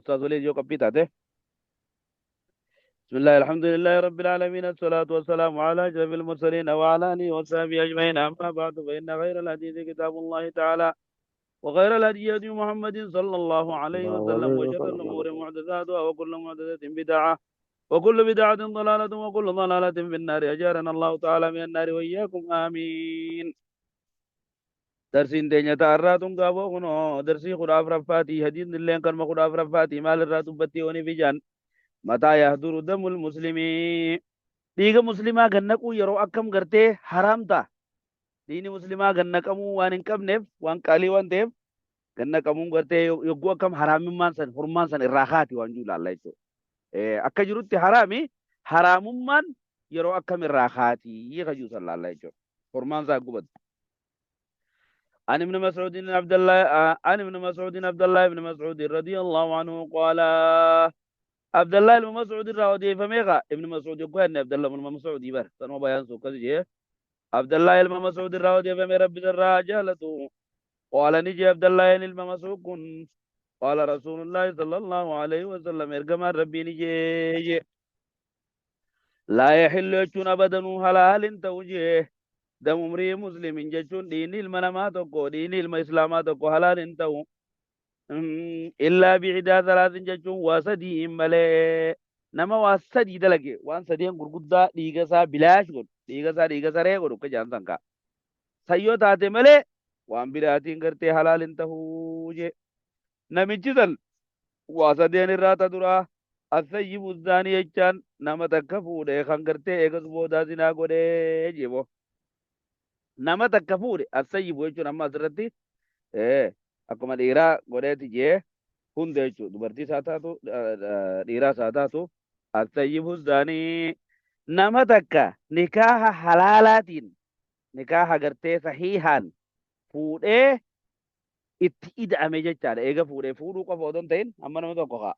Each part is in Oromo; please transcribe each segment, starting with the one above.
Ustaaz Waliid yoo qophii taate. بسم الله الحمد لله رب العالمين الصلاة والسلام على أشرف المرسلين وعلى آله وصحبه أجمعين أما بعد فإن خير الحديث كتاب الله تعالى وخير الهدي هدي محمد صلى الله عليه وسلم وشر الأمور محدثاتها وكل محدثة بدعة وكل بدعة ضلالة وكل ضلالة في النار أجارنا الله تعالى من النار وإياكم آمين. Darsiin teenya ta'arraa tun gaaboo kunoo darsii 14ffaatii hadiisni illeen kanuma 14ffaatii maal irraa dubbattii oni fijaan mataa yahduru damul muslimii dhiiga muslimaa gannaquu yeroo akkam gartee haraam ta'a dhiigni muslimaa gannaqamuu waan hin qabneef waan qaalii waan ta'eef gannaqamuun gartee yogguu akkam haraamummaan san hurmaan san irraa kaati waan jiru laalla jechuudha. Akka jirutti haraami haraamummaan yeroo akkam irraa kaati kajuu san laalla jechuudha. Hurmaan isaa gubatu. عن ابن مسعود عبد الله عن ابن مسعود عبد الله بن مسعود رضي الله عنه قال عبد الله بن مسعود رضي فميغا ابن مسعود يقول عبد الله بن مسعود بر سنو بيان سو كذي عبد الله بن مسعود رضي فمي رب الرجالته قال نجي عبد الله بن مسعود قال رسول الله صلى الله عليه وسلم ارجم ربي نجي لا يحل يجون أبدا حلال توجيه دم امرئ مسلم jechuun dhiinni ilma namaa tokko dhiinni ilma islaamaa tokko halaal hin ta'u illaa bi'idaa salaasin jechuun waa sadii hin malee nama waa sadii dalage waan sadeen gurguddaa dhiiga isaa bilaash godhu dhiiga isaa dhiiga saree godhu akka jaan sankaa sayyoo taate malee waan biraatiin gartee halaal hin ta'uu jee namichi san waa sadeen irraa ta duraa assayyibu zaanii jechaan nama takka fuudhe kan gartee eegas boodaa zinaa godhee jeebo nama takka fuudhe assayyibu jechuun amma asirratti akkuma dhiiraa godheeti jee hunda jechuudha dubartii isaa taatu dhiiraa isaa taatu assayyibu zaanii nama takka nikaaha halaalaatiin nikaaha gartee sahiihaan fuudhee itti ida'ame jechaadha. Eega fuudhee fuudhuu qofa odoo hin ta'in amma nama tokko kaa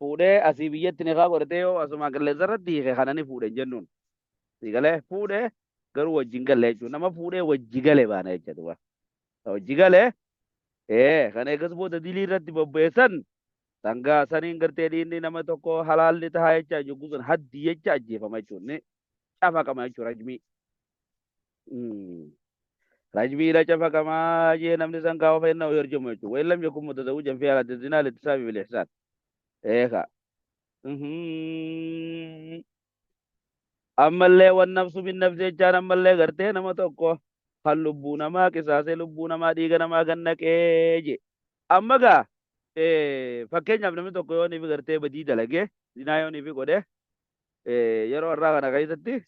fuudhee asii biyyatti nikaa godhatee yoo asumaa qilleensa irratti hiike kana ni fuudhe hin jennuun. Sii galee fuudhee garuu wajjin galle jechuudha. Nama fuudhee wajji gale baana jechuudha. Wajji gale kan eegas booda dilii irratti bobba'eessan sangaa saniin gartee dhiinni nama tokko halaalli tahaa jecha yogguu sun haddii jecha ajjeefama jechuudha. Ni cafaqama jechuudha rajmii. Rajmiidha cafaqamaa jee namni san gaafa fayyinna yarjamu jechuudha. Wa illam yakun mutazawwijan fi haalati zinaa littisaabi bil ihsaan. Eeka. Ammallee wan nafsu bin nafsi jechaan ammallee gartee nama tokko kan lubbuu namaa qisaasee lubbuu namaa dhiiga namaa gannaqee je. Amma gaa fakkeenyaaf namni tokko yoo nifi gartee badii dalage zinaa yoo nifi godhe yeroo irraa kana keessatti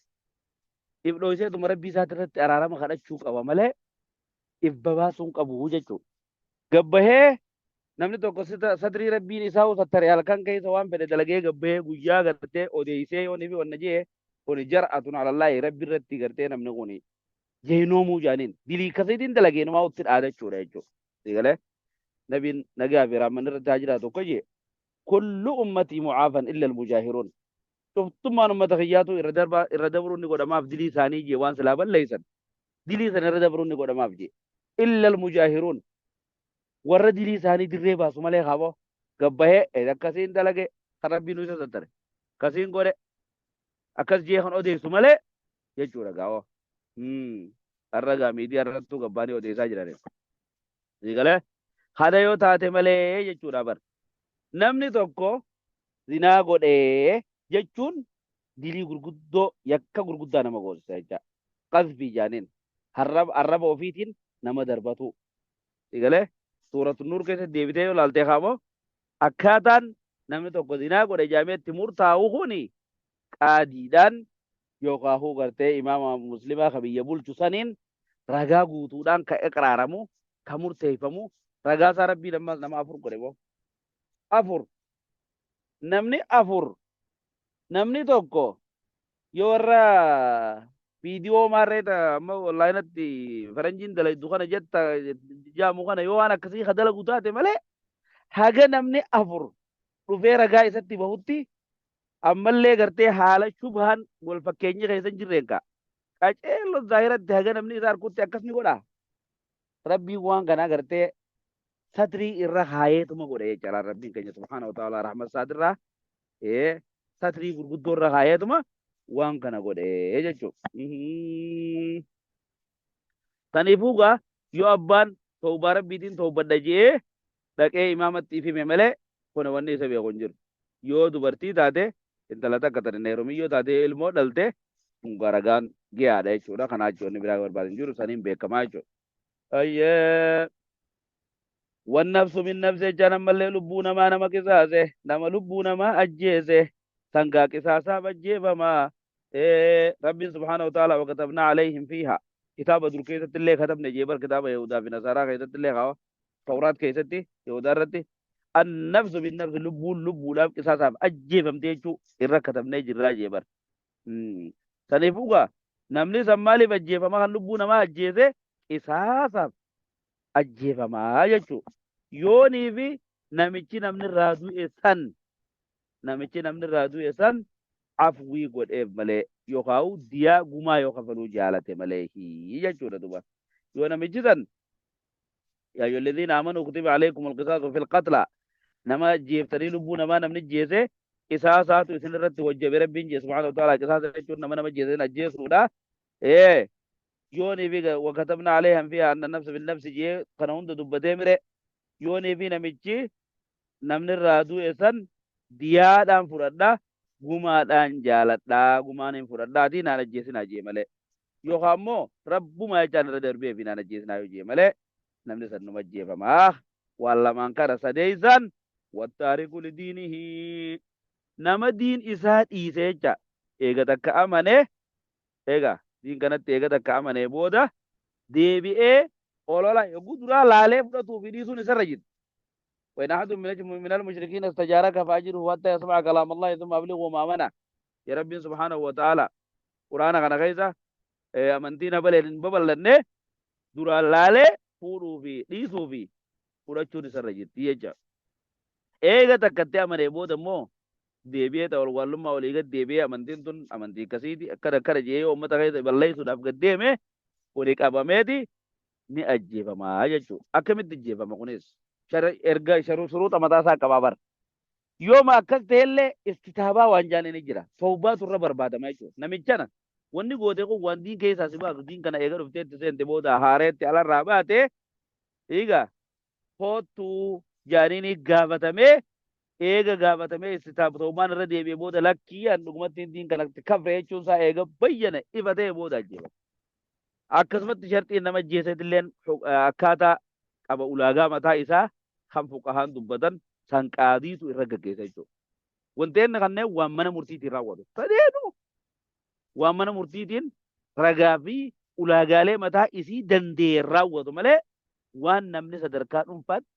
if dhoyseetuma rabbii isaati irratti araarama kadhachuu qaba malee if babaasuu hin qabu jechuudha. Gabbahee namni tokko satrii rabbiin isaa sattare halkan keessa waan fedhe dalagee gabbahee guyyaa gartee odeessee yoo nifi wanna jee kuni jar'atun alallaahi rabbi irratti gartee namni kuni jeynoomuu jaaniin dilii kasiitiin dalagee namaa utti dhaadachuudha jechuudha. Sigalee nabiin nagaa fi raamman irratti haa jiraatu akka jee kullu ummatii mucaafan illa almujaahiruun cuftummaan ummata kiyyaatu irra darba irra dabruun ni godhamaaf dilii isaanii jee waan silaa balleessan dilii sana irra dabruun ni godhamaaf jee illa almujaahiruun warra dilii isaanii dirree baasu malee kaaboo gabbahee akkasiin dalage kan rabbiin isa sattare akkasiin godhe akkas jee kan odeessu malee jechuudha gaawoo. Har'a gaa miidiyaa irrattuu gabbaanii odeessaa jiran. Siigalee kana yoo taate malee jechuudha bar. Namni tokko zinaa godhee jechuun dilii gurguddoo yakka gurguddaa nama goosisa jecha. Qazfii jaaniin arraba ofiitiin nama darbatu. Siigalee suuratu nuur keessatti deebitee yoo laaltee kaamoo akkaataan namni tokko zinaa godhe jaamee itti murtaa'u kuni qaadiidhaan yookaahuu gartee imaama muslimaa ka biyya bulchu saniin ragaa guutuudhaan ka iqraaramu ka murteeffamu ragaa isaa rabbiin ammas nama afur godhe boo afur namni afur namni tokko yoo warra viidiyoo maarree ta amma onlaayinatti faranjiin dalaydu kana jetta jaamu kana yoo waan akkasii ka dalagu taate malee haga namni afur dhufee ragaa isatti bahutti ammallee gartee haala shubhaan wal fakkeenyi keessa hin jirreen kaa qaceello zaahiratti haga namni isa arkutti akkas ni godha rabbiin waan kanaa gartee Satrii irra kaayeetuma godhe jechaadha Rabbiin keenya subhaanahu wa ta'ala rahmat isaatirraa satrii gurguddoo irra kaayeetuma waan kana godhe jechuudha. Saniifuu gaa yoo abbaan tawbaa Rabbiitiin tawbadha je'ee dhaqee imaamatti if hime malee kun wanni isa beeku hin jiru. Yoo dubartii taate intala takka tan hin heerumin yoo taate ilmoo dhalte kun ragaan ge'aadha jechuudha. Kanaa achi wanni biraa barbaadu hin jiru saniin beekamaa jechuudha. Ayyee. Wannafsu bin nafsi jechaan ammallee lubbuu namaa nama qisaase nama lubbuu namaa ajjeese sangaa qisaasaaf ajjeefama. Rabbiin subhaanahu wa ta'ala wakatabnaa alayhim fiiha kitaaba dur keessatti illee katabne jee bar kitaaba Yahudaa fi Nasaaraa keessatti illee kawa Tawraat keessatti Yahudaa irratti annafsu bin nafsi lubbuun lubbuudhaaf qisaasaaf ajjeefamte jechuu irra katabnee jirraa jee bar. Saniifuu gaa namni san maaliif ajjeefama kan lubbuu namaa ajjeese qisaasaaf ajjeefamaa jechuudha. Yoonii fi namichi namni irraa du'e san namichi namni irraa du'e san afwii godheef malee yookaan diyaa gumaa yoo kafaluu jaalate malee jechuudha duba. Yoo namichi san yaa ayyuhalladhiina amanuu kutiba alaykum alqisaasu fil qatla nama ajjeeftanii lubbuu namaa namni ajjeese qisaasaatu isin irratti wajjabe Rabbiin jee subhaanahu wa ta'ala qisaasa jechuun nama nama ajjeese ajjeesuudha. Ee yoonii fi wakatabna alayhim fiha anna nafsa bin nafsi jee kana hunda dubbatee mire yoonii fi namichi namni irraa du'e san diyaadhaan fudhadha gumaadhaan jaaladha gumaan hin fudhadhaatii naan ajjeesinaa jee malee yookaan immoo rabbumaa jechaan irra darbee fi naan ajjeesinaa yoo jee malee namni san numa ajjeefamaa waan lamaan kana sadeeysan wattaariku lidiinihi nama diin isaa dhiise jecha eega takka amane Egaa diin kanatti eega takka amanee booda deebi'ee olola yogguu duraa laalee fudhatuu fi dhiisuun isarra jirti. وإن أحد من المشركين استجارك فأجره حتى يسمع كلام الله ثم أبلغه مأمنه يا رب سبحانه وتعالى قرآن kana keessa amantiin habaleen hin babal'anne duraan laalee fuudhuu fi dhiisuu fi fudhachuun isarra jirti jecha. Eega takkatti amanee booda immoo deebi'ee ta'u walwaallummaa olii gad deebi'ee amantiin tun amantii akkasiiti akkana akkana jedhee yoo uummata keessa balleessuudhaaf gad deeme kuni qabameeti ni ajjeefama jechuudha. Akkamitti ajjeefama kunis? Erga shuruuxa mataa isaa qabaa bara. Yooma akkas ta'ellee istitaabaa waan jaanii ni jira. Tawbaatu irra barbaadama jechuudha. Namichana wanni goote kun waan diin keessaa si baasu diin kana eega dhuftee itti seente booda haareetti alarraa baate egaa koottuu jaaniin gaafatamee eega gaafatamee istitaab tawbaan irra deebi'e booda lakkii an dhugumatti diin kanatti kafre jechuun isaa eega bayyana ifa ta'e booda ajjeefama. Akkasumatti sharxiin nama ajjeesetilleen akkaataa qaba ulaagaa mataa isaa kan fuqahaan dubbatan san qaadiitu irra gaggeessa jechuudha. Wantoonni kanneen waan mana murtiitiin raawwatu. Sadeenu waan mana murtiitiin ragaa fi ulaagaalee mataa isii danda'een raawwatu malee waan namni sadarkaa dhuunfaatti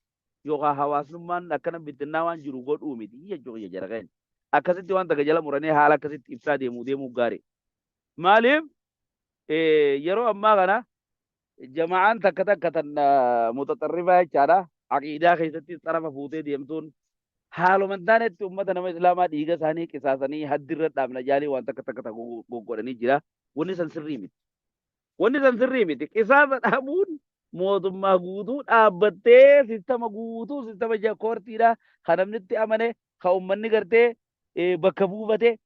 yookaan hawaasummaan akkana bittinnaa waan jiru godhuu miti jechuudha jara keenya. Akkasitti waan takka jala muranii haala akkasitti ibsaa deemuu deemuu gaarii. Maaliif yeroo ammaa kana jamaa'aan takka takka tan mutaxarrifaa jechaadha. Aqiidaa keessatti xarafa fuutee deemtuun haaluma hin taanetti uummata nama islaamaa dhiiga isaanii qisaasanii haddirra dhaabna jaalii waan takka takka goggodhanii jira. Wanni san sirrii miti. Wanni san sirrii miti. Qisaasa dhaabuun mootummaa guutuu dhaabbattee sistama guutuu sistama koortiidha kan namni itti amane kan uummanni gartee bakka buufate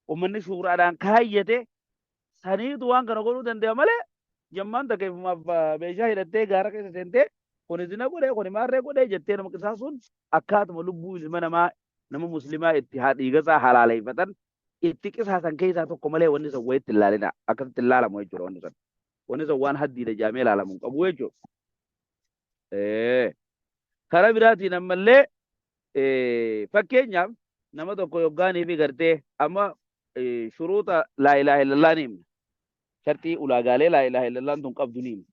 uummanni shuuraadhaan kaayyate saniitu waan kana godhuu danda'a malee jammaan takka ifumaaf meeshaa hidhattee gaara keessa seentee kuni zina godhee kuni maarree godhee jettee nama qisaasuun akkaatuma lubbuu ilma namaa nama muslimaa itti dhiiga isaa halaaleeffatan itti qisaasan keessaa tokko malee wanni san wayitti hin laalina akkasitti hin laalamu jechuudha wanni san. Wanni san waan haddiidha jaamee laalamu hin qabu jechuudha. Karaa biraatiin ammallee fakkeenyaaf nama tokko yoggaanii fi gartee amma shuruuxa laa ilaaha illallah ni himna. Sharxii ulaagaalee laa ilaaha illallaan tun qabdu ni himna.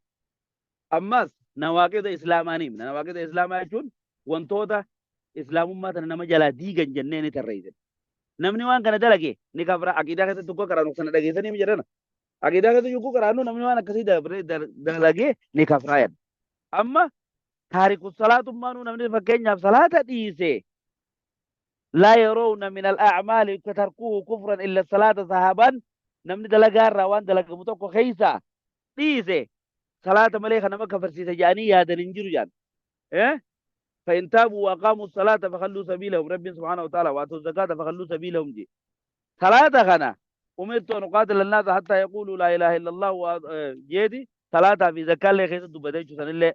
Ammas nawaaqida islaamaa ni himna. Nawaaqida islaamaa jechuun wantoota islaamummaa tana nama jalaa diigan jennee ni tarreessina. Namni waan kana dalage ni kafra aqiidaa keessatti tokko qaraanu sana dhageessanii mi jedhana. Aqiidaa keessatti yogguu qaraannu namni waan akkasii dalage ni kafraa jedha. Amma taariku salaatummaanuu namni fakkeenyaaf salaata dhiise laa yarawna min al-a'maali tarkuhu kufran illa salaata sahaabaan namni dalagaa irraa waan dalagamu tokko keessa dhiise salaata malee kan nama kafarsiisa jedhanii yaadan hin jiru jedhan. فإن تابوا وأقاموا الصلاة فخلوا سبيلهم، ربي سبحانه وتعالى وآتوا الزكاة فخلوا سبيلهم جي. صلاة خنا أمرت أن أقاتل الناس حتى يقولوا لا إله إلا الله و جيدي صلاة في زكاة اللي خيسة دبتي شو اللي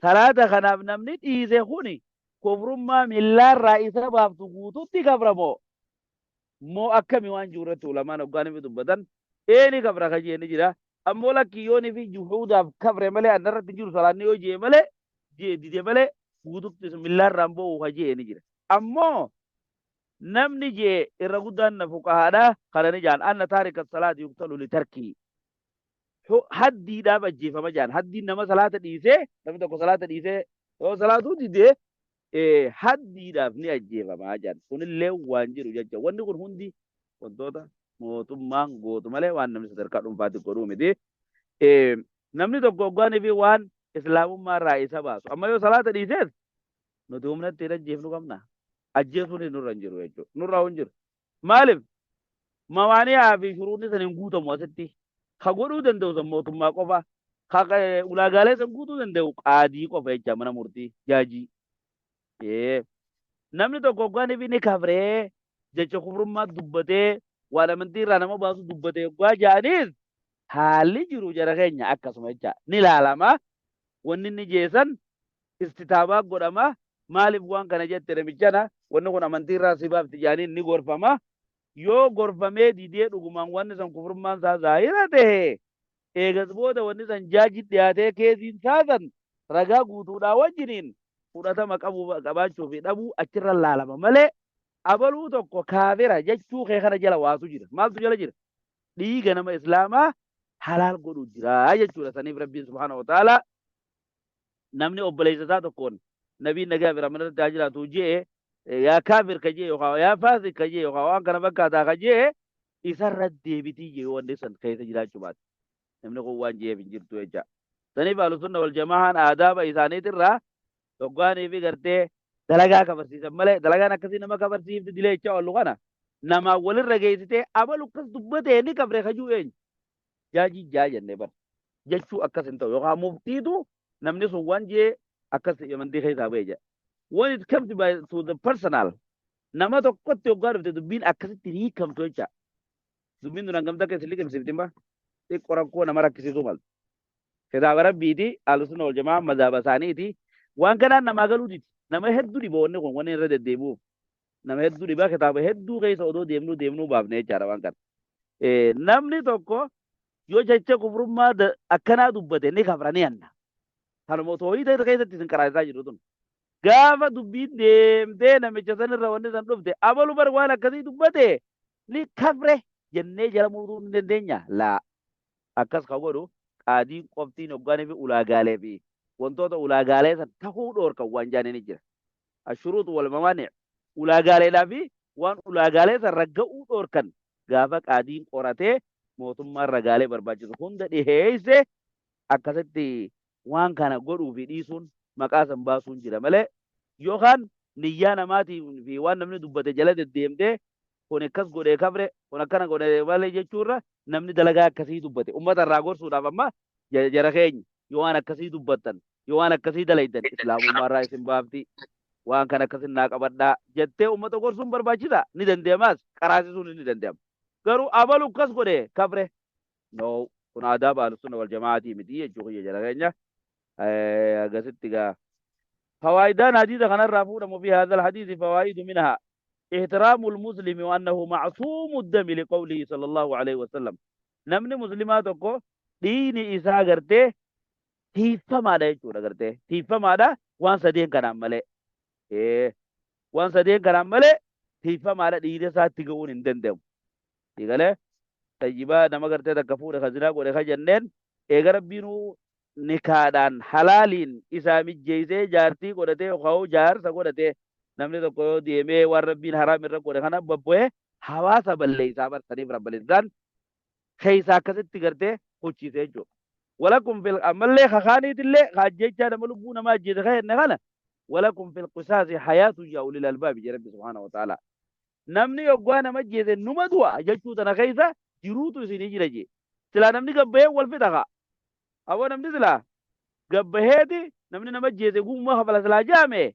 صلاة خنا بنمني إذا خوني كفر ما من لا رئيس باب تقوتو كفر مو مو أكمي وان جورته علماء نقاني في دبتن إيه كفر خجي نجرا أمو لك يوني في جحود كفر ملي أن رد جور صلاة نيو جي ملي جي دي ملي guututti millaan bo'u hajee ni jira. Ammoo namni jee irra guddaan na fuqahaadha kana ni jaan anna taarika salaati yuqtalu li tarkii haddiidhaaf ajjeefama jaan. Haddiin nama salaata dhiisee, namni tokko salaata dhiisee yoo salaatuu didee haddiidhaaf ni ajjeefama jaan. Kunillee waan jiru jecha. Wanni kun hundi wantoota mootummaan gootu malee waan namni sadarkaa dhuunfaatti godhuu miti. Namni tokko hoggaanii fi waan islaamummaa irraa isa baasu. Amma yoo salaata dhiisees nuti humna ittiin ajjeefnu qabna. Ajjeesuun nurra hin jiru jechuudha. Nurra hin jiru. Maaliif? Mawaaniyaa fi shuruurni san hin guutamu asitti. Ka godhuu danda'u san mootummaa qofa. Ka ulaagaalee san guutuu danda'u qaadii qofa jecha, mana murtii jaajii. Namni tokko hoggaanii fi ni kafree jecha kufrummaa dubbatee waan amantii irraa nama baasu dubbatee hoggaa ja'aniis haalli jiru jara keenya akkasuma jecha ni ilaalama. Wanni inni jeesan istitaabaa godhama. Maaliif waan kana jette namichana, wanni kun amantii irraa si baafti jedhanii ni gorfama. Yoo gorfamee didee dhugumaan wanni san kufrummaan isaa zaahira ta'e, eegas booda wanni san jaaji dhiyaatee keesiin saasan ragaa guutuudhaa wajjiniin fudhatama qabu qabaachuu fi dhabuu achirra laalama malee abaluu tokko kaafira jechuu kee kana jala waatu jira. Maaltu jala jira? Dhiiga nama islaamaa halaal godhu jira jechuudha. Saniif Rabbiin subhaanahu wa ta'ala namni obboleessa isaa tokkoon nabiin nagaa fi rahmanatti haa jiraatu jee yaa kaafir ka jee yookaan yaa faasik ka jee yookaan waan kana fakkaataa ka jee isarra deebitii jee wanni san keessa jiraachuu baate namni kun waan jeef hin jirtu jecha. Saniif Ahlusunna wal Jamaahaan aadaaba isaaniitirraa hoggaanii fi gartee dalagaa kafarsiisan malee dalagaan akkasii nama kafarsiifti dilee jecha oolu kana namaa walirra geessitee abalu akkas dubbatee ni kafre kajuu eenyu jaajii jaa jennee bara jechuu akkas hin ta'u yookaan muftiitu namni sun waan jee akkas amantii keessaa ba'e jedha. When it comes to the personal, nama tokkotti hoggaa dhufte dubbiin akkasitti hin hiikamtu jecha. Dubbiin tun hangamta akka isin liqimsiiftin ba xiqqoo rakkoo nama rakkisiisuu maltu. Kitaaba Rabbiiti, Ahlusunna wal Jamaa mazhaba isaaniiti. Waan kanaan namaa galuu diti. Nama hedduu dhiba wanni kun, wanni irra deddeebi'uuf. Nama hedduu dhiba, kitaaba hedduu keessa odoo deemnuu deemnuu baafne jechaadha waan kana. Namni tokko yoo jecha kufrummaa akkanaa dubbate ni kafra ni hanna. Kanuma toohida keessatti isin qaraasaa jiru tun. Gaafa dubbiin deemtee namicha sanirra wanni san dhufte abalu bar waan akkasii dubbate ni kafre jennee jala muruu ni dandeenya? Laa. Akkas ka godhu qaadiin qoftiin hoggaanii fi ulaagaalee fi wantoota ulaagaalee san tahuu dhoorkan waan jaanii ni jira. Ashuruutu wal mamaani ulaagaaleedhaa fi waan ulaagaalee san ragga'uu dhoorkan gaafa qaadiin qoratee mootummaan ragaalee barbaachisu hunda dhiheeyse akkasitti waan kana godhuu fi dhiisuun maqaa san baasuun jira malee yookaan niyyaa namaatii fi waan namni dubbate jala deddeemtee kun akkas godhee kafre, kun akkana godhee malee jechuurra namni dalagaa akkasii dubbate ummata irraa gorsuudhaaf amma jara keenya yoo waan akkasii dubbattan, yoo waan akkasii dalaydan, islaamummaa irraa isin baafti, waan kana akkasin naa qabadhaa jettee ummata gorsuun barbaachisa. Ni danda'amaas, qaraasisuun ni danda'ama. Garuu abalu akkas godhe kafre, no, kun aadaa Ahlusunna wal Jamaatii miti jechuu kiyya jara keenya. Agasitti gaa fawaayidaan hadiisa kanarraa fuudhamu: في هذا الحديث فوائد، منها احترام المسلم وأنه معصوم الدم لقوله صلى الله عليه وسلم. Namni muslimaa tokko dhiini isaa gartee tiiffamaadha jechuudha, gartee tiiffamaadha waan sadeen kanaan malee, waan sadeen kanaan malee tiiffamaadha, dhiira isaatti ga'uun hin danda'amu. Digalee tayyibaa nama gartee takka fuudhe ka zinaa godhe ka jenneen eega Rabbiinuu nikaadhaan halaaliin isaa mijjeessee jaartii godhatee yookaan jaarsa godhatee namni tokko yoo deemee waan Rabbiin haraam irra godhe kana babbu'ee hawaasa balleessaa barsaniif rabbalessaan keessa akkasitti gartee huchiise jechuudha. ولكم في ammallee kakaaniitillee kaajjechaa nama lubbuu namaa ajjeese ka jenne kana ولكم في القصاص حياة يا أولي الألباب jedhe Rabbi سبحانه وتعالى. Namni yoggaa nama ajjeese numa du'a jechuu tana keessa jiruutu isinii jira jee. Silaa namni gabbahee wal fixa kaa. Aboo namni silaa gabbaheeti Namni nama ajjeese gummaa kafala silaa jaame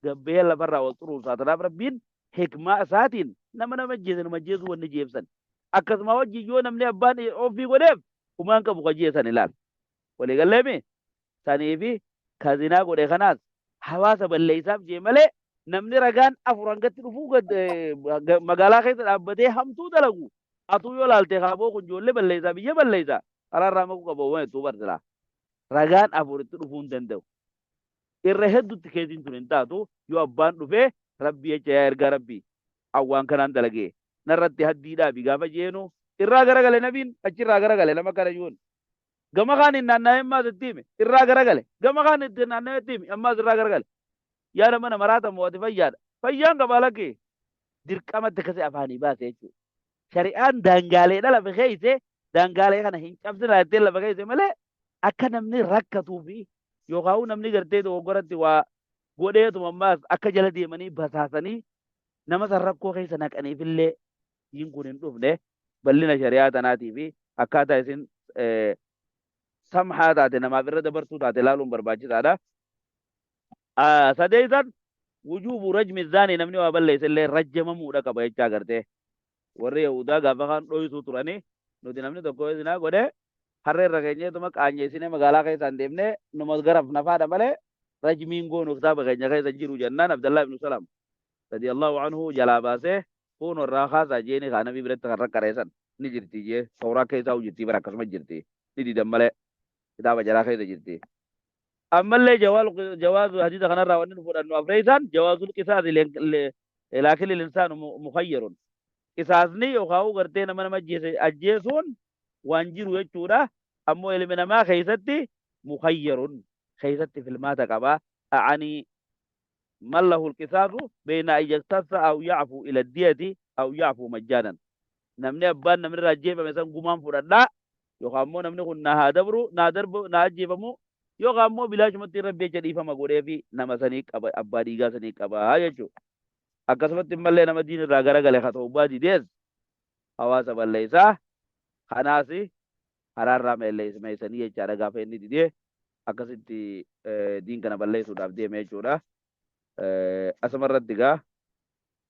gabbee lafarraa wal xuruursaa. Tanaaf Rabbiin hikmaa isaatiin nama nama ajjeese nama ajjeesuu wanni jeebsan. Akkasuma wajjin yoo namni abbaan ofii godheef humaan qabu kajeessan ilaal. Walii galleemi? Saniifi ka zinaa godhe kanaas hawaasa balleeysaaf jee malee namni ragaan afur hangatti dhufuu magaalaa keessa dhaabbatee hamtuu dalagu atuu yoo laalte kaaboo kun ijoollee balleeysaa biyya balleeysa karaarraa maquu qaba waan ittuu barsilaa ragaan afur itti dhufuu hin danda'u. Irra heddutti keetiin tun hin taatu yoo abbaan dhufee rabbii jecha yaa ergaa rabbii awwaan kanaan dalagee narratti haddii dhaabi gaafa jeenu irraa garagale nabiin achirraa garagale nama kana yoon Gama kaaniin naanna'ee ammaas itti hime. Irraa garagale. Gama kaan itti naanna'ee itti hime. Ammaas irraa garagale. Yaa nama na maraata moo ati fayyaadha? Fayyaan qabaa lakkee. Dirqamatti akkasii afaanii baase jechuudha. Shari'aan daangaaleedha lafa keeyse daangaalee kana hin cabsinaa jettee lafa keeyse malee akka namni rakkatuu fi yookaan namni gartee dogoggoratti waa godheetuma ammaas akka jala deemanii basaasanii nama san rakkoo keessa naqaniifillee diin kun hin dhufne bal'ina shari'aa tanaatii fi akkaataa isin samhaa taate namaaf irra dabartuu taate ilaaluun barbaachisaadha. Sadeessan wujuubu rajmi zaanii namni waa balleesse illee rajjamamuudha qaba jechaa gartee. Warri Yahudaa gaafa kaan dhoysuu turanii nuti namni tokko yoo zinaa godhe harree irra keenyeetuma qaanyeessinee magaalaa keessaan deemnee numa garaf nafaadha malee rajmiin goonu kitaaba keenya keessa jiru jennaan Abdallah ibn Salaam radiyallahu anhu jalaa baasee kuunoo irraa kaasaa jeeni kaa nabii biratti kan raqqaree san ni jirti jee tooraa keessaa jirti bara akkasuma jirti ni didan malee kitaaba jaraa keessa jirti. Ammallee jawaazu hadiisa kanarraa wanni nu fudhannu afreessaan jawaazul qisaasi laakin linsaanu mukhayyarun. Qisaasni yookaan gartee nama nama ajjeese ajjeesuun waan jiru jechuudha. Ammoo ilmi namaa keessatti mukhayyarun keessatti filmaata qaba. A'anii man lahu alqisaasu bayna an yaktassa aw ya'fu ila diyati aw ya'fu majjaanan. Namni abbaan namni irraa ajjeefame san gumaan fudhadhaa yookaan immoo namni kun na haa dabru naa darbu naa ajjeefamu yookaan immoo bilaashumatti rabbi jecha dhiifama godheefi nama sanii qaba abbaa dhiigaa sanii qaba jechuudha. Akkasumatti immallee nama diin irraa garagale ka tawbaa didees hawaasa balleessaa kanaas karaarraa meeysanii jechaadha gaafa inni didee akkasitti diin kana balleessuudhaaf deeme jechuudha. Asuma irratti gaa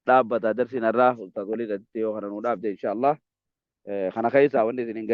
dhaabbata darsiin irraa ustaaz walii irratti yoo kana nuu dhaabde insha Allah kana keessaa wanni isin hin